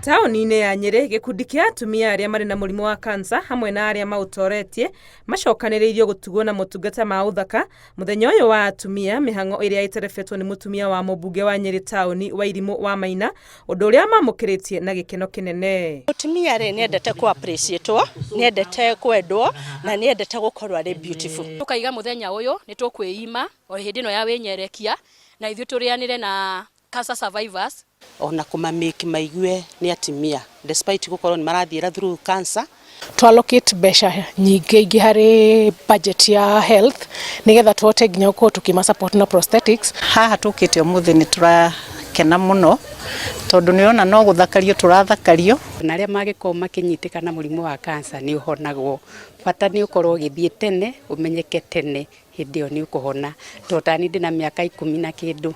Taũni-inĩ ya Nyĩrĩ, gĩkundi kĩa atumia arĩa marĩ na mũrimũ wa kansa hamwe na arĩa maũtoretie macokanĩrĩirio gũtugwo na motungata ma ũthaka mũthenya ũyũ wa atumia, mĩhang'o ĩrĩa ĩterebetwo nĩ mũtumia wa mũmbunge wa Nyĩrĩ taũni Wairimũ wa Maina, ũndũ ũrĩa mamũkĩrĩtie na gĩkeno kĩnene. Mũtumia rĩ nĩendete kũ appreciate-wo, nĩendete kwendwo na nĩendete gũkorwo arĩ beautiful. Tũkaiga mũthenya ũyũ nĩ tũkwĩima o hĩndĩ ĩno ya wĩnyerekia na ithuĩ tũrĩanĩre na cancer survivors. Ona kũma make maigue nĩ atimia despite gũkorwo nĩ marathiĩra through cancer. Tũ allocate mbeca nyingĩ ingĩ harĩ budget ya health nĩgetha tũhote nginya gũkorwo tũkĩma support na prosthetics. Haha tũkĩte ũmũthĩ nĩ tũrakena mũno tondũ nĩ ũrona no gũthakario tũrathakario. Na arĩa mangĩkorwo makĩnyitĩka na mũrimũ wa cancer nĩ ũhonagwo, bata nĩ ũkorwo ũgĩthiĩ tene, ũmenyeke tene hĩndĩ ĩyo nĩ ũkũhona tondũ tani ndĩna mĩaka ikũmi na kĩndũ.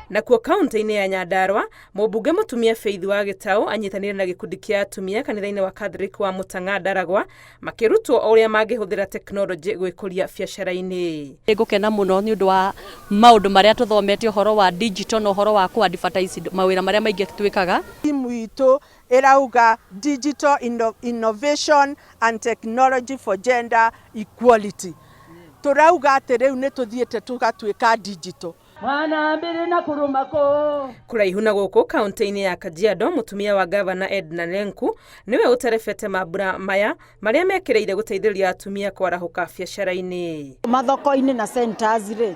Nakuo kaunti-inĩ ya Nyandarua, mũmbunge mũtumia Faith wa Gĩtaũ anyitanĩire na gĩkundi kĩa atumia kanitha-inĩ wa Catholic wa Mũtang'a Ndaragwa makĩrutwo ũrĩa mangĩhũthĩra tekinoronjĩ gwĩkũria biacara-inĩ. Nĩngũkena mũno nĩ ũndũ wa maũndũ marĩa tũthomete ũhoro wa digital na ũhoro wa kũ advertise mawĩra marĩa maingĩ twĩkaga. Timu itũ ĩrauga Digital Innovation and Technology for Gender Equality. Tũrauga atĩ rĩu nĩ tũthiĩte tũgatuĩka digital. Kũraihu na gũkũ kaunti-inĩ ya Kajiado, mũtumia wa gavana Edna Lenku nĩwe ũterebete mambura maya marĩa mekĩrĩire gũteithĩrĩria atumia kwarahũka biacara-inĩ. Mathoko-inĩ na centers rĩ,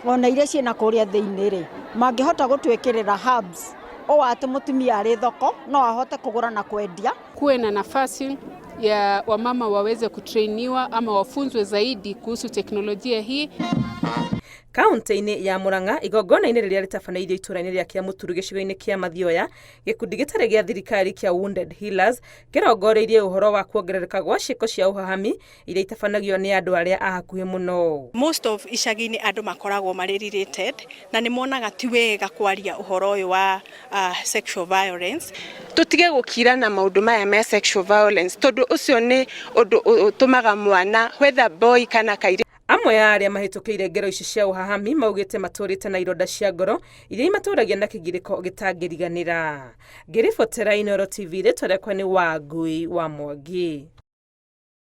ona iria ciĩna kũrĩa thĩinĩ rĩ, mangĩhota gũtwĩkĩrĩra hubs ũũ atĩ mũtumia arĩ thoko no ahote kũgũra na kwendia. Kuwe na nafasi ya wamama waweze kutrainiwa ama wafunzwe zaidi kuhusu teknolojia hii. Kaunti-inĩ ya Murang'a, igongona-inĩ rĩrĩa rĩtabanĩirio itũũra-inĩ rĩa Kiamuturu gĩcigo-inĩ kĩa Mathioya, gĩkundi gĩtarĩ gĩa thirikari kĩa Wounded Healers kĩrongoreirie ũhoro wa kuongerereka gwa ciĩko cia ũhahami iria itabanagio nĩ andũ arĩa a hakuhĩ mũno. Most of icagi-inĩ andũ makoragwo marĩ related na nĩ monaga ti wega kwaria ũhoro ũyũ wa sexual violence. Tũtige gũkira na maũndũ maya me sexual violence tondũ ũcio nĩ ũndũ ũtũmaga mwana whether boy kana kairĩtu. Amwe a arĩa mahĩtũkĩire ngero ici cia ũhahami maugĩte matũrĩte na ironda cia ngoro iria imatũragia na kĩgirĩko gĩtangĩriganĩra. Ngĩribotera Inooro TV rĩtwa rĩakwa nĩ Wangui wa Mwangi.